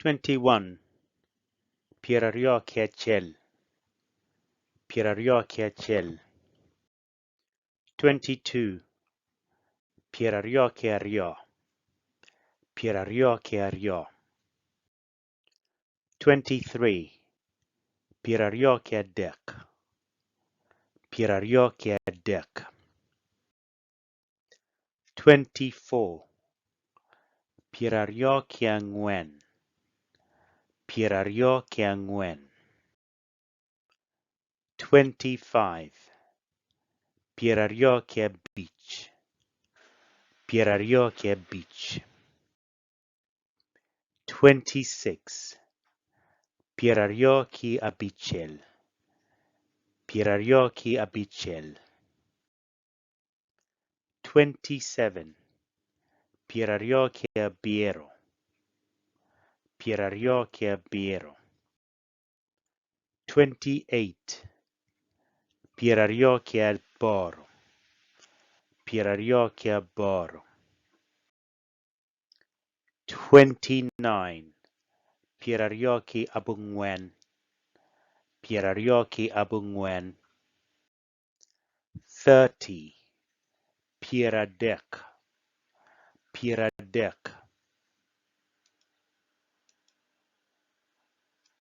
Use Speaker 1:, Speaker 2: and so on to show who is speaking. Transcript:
Speaker 1: 21, 21, 21. 22, 22, 22. 23, 23, 23. 24, 24, 24. 25, 25, 25. 26, 26, 26. 27, 28, 28. 28, 28, 28. 29, 29, 29. 30, 30, 30.